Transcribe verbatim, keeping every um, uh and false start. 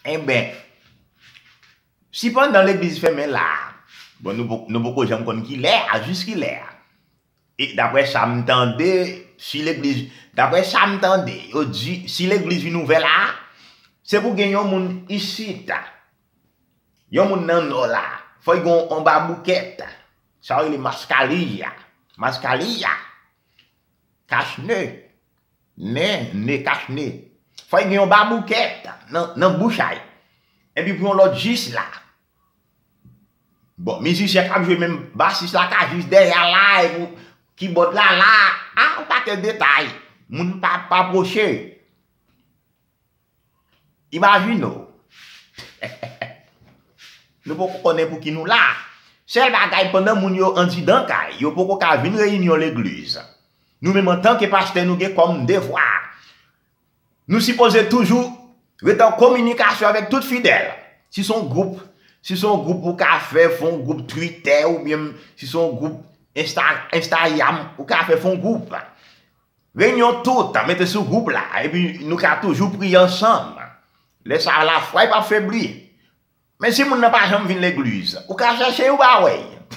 Enben, si pandan legliz fèmen la, bon, nou po- nou poko janm konn ki lè a, jis ki lè a. E daprè sa m tande, si legliz, daprè sa m tande, yo di, si legliz vin ouvè la, se pou gen yon moun isit, yon moun nan nò la, fò y gen yon baboukèt, sa yo rele maskaliya, maskaliya, kachne, nen, ne kachne. Fò y gen yon baboukèt nan, nan bouch a y. Epi pou yon lòt jis la. Bon, mizisyen k ap jwe menm basis la ka jis dèyè a la, epi kibòd la la, a, yon pakèt detay. Moun pa, pa pwoche. Imajine w. Nou poko konnen pou ki nou la. Sèl bagay, pandan moun yo andidan kay, yo poko ka vin reyinyon legliz. Nou menm antanke pastè, nou gen kòm devwa. Nou sipoze toujou ret an kominikasyon avèk tout fidèl. Si se yon gwoup, si se yon gwoup ou ka fè, fè yon gwoup Twitter oubyen si se yon gwoup Insta, Instagram, ou ka fè, fè yon gwoup. Reyinyon tout, mete sou gwoup la, epi nou ka toujou priye ansanm. Lè sa a, lafwa y p ap febli. Men si moun nan pa janm vin legliz, ou ka chèche y, ou pa wè y.